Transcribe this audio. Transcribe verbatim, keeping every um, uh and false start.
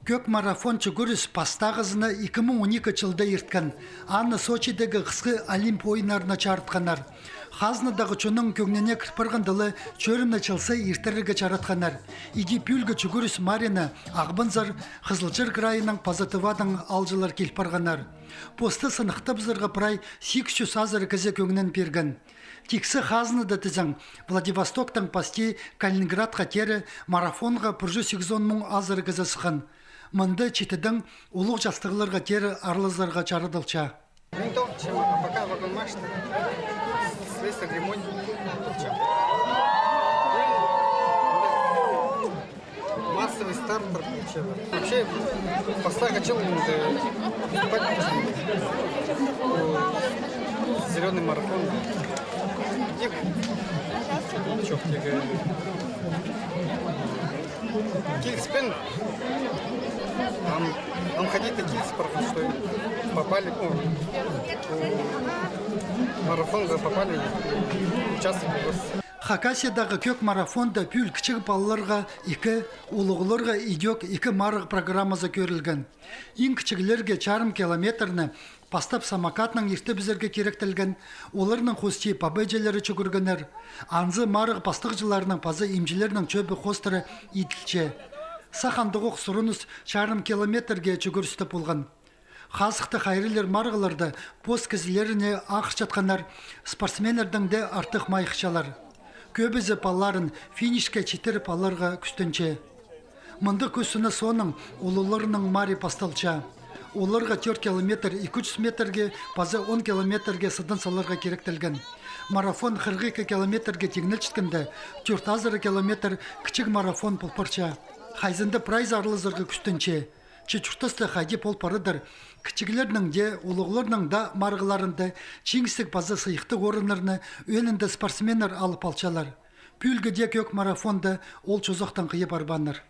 Кӧк марафон чӱгӱріс пастағызын ікі муң он ікі чылда ирткен. Аны Сочидегі Хысхы Олимп ойыннарына чарытханнар. Хазнадағы чонның кӧңніне кір парғанда ла, чӧрімні чылза иртірерге чаратханнар. Иди пӱӱлгі чӱгӱріс марығына Ағбанзар, Хызылчар крайынаң паза Тывадаң аалҷылар кил парғаннар. Посты сыныхтабызарға прай сигіс чӱс азыра кізі кӧңнін пирген. Тиксі хазнада тізең, Владивостоктаң пасти Калининградха теере марафонға пір чӱс сигізон муң азыра кізі сыххан. Мында читідең улуғ частығларға теере аралазарға чарадылча. Винтовка, чем пока вагон машины. Слесарь, ремонтник. Массовый старт, короче. Вообще, пастағы чыл енді выступать зеленый марафон. Тек, чох, тегі. Киліспеен. Ам, ам хайди-да киліс парған, что попали, ну, марафонға попали, участвовали. Хакасиядағы кӧк марафонда пӱӱл кічіг палаларға ікі, улуғларға идӧк ікі марығ программазы кӧрілген. Иң кічіглерге чарым километрні пастап самокатнаң иртібізерге киректелген, оларның хости пабайҷылары чӱгӱргеннер. Анзы марығ пастағҷыларының паза имҷілернің чӧбі хоостыра иділче. Сах андағох сурыныс чарым километрге чӱгӱрісте полған. Хазыхты хайраллир марығларда пос кізілеріне ахчатханнар спортсменнердең дее артых майыхчалар. Кӧбізі палаларын финишке читіріп аларға кӱстенче. Мындағ кӱстеністің соонаң улуғларның марии пасталча. Оларға тӧрт километр ікі чӱс метрге, паза он километрге сыдын саларға киректелген. Марафон хырых ікі километрге тиңнелчеткенде, тӧрт азыра километр кічіг марафон пол парча. Хайзында прайзы аралазарға кӱстенче. Че чуртаста хайди пол парадыр. Кічіглернің дее, улуғларның даа марығларында чиңістіг паза сыйыхтығ орыннарны ӧӧнінде спортсменнер алып алчалар. Пӱӱлгіде кӧк марафонда ол чозахтаң хыйа парбааннар.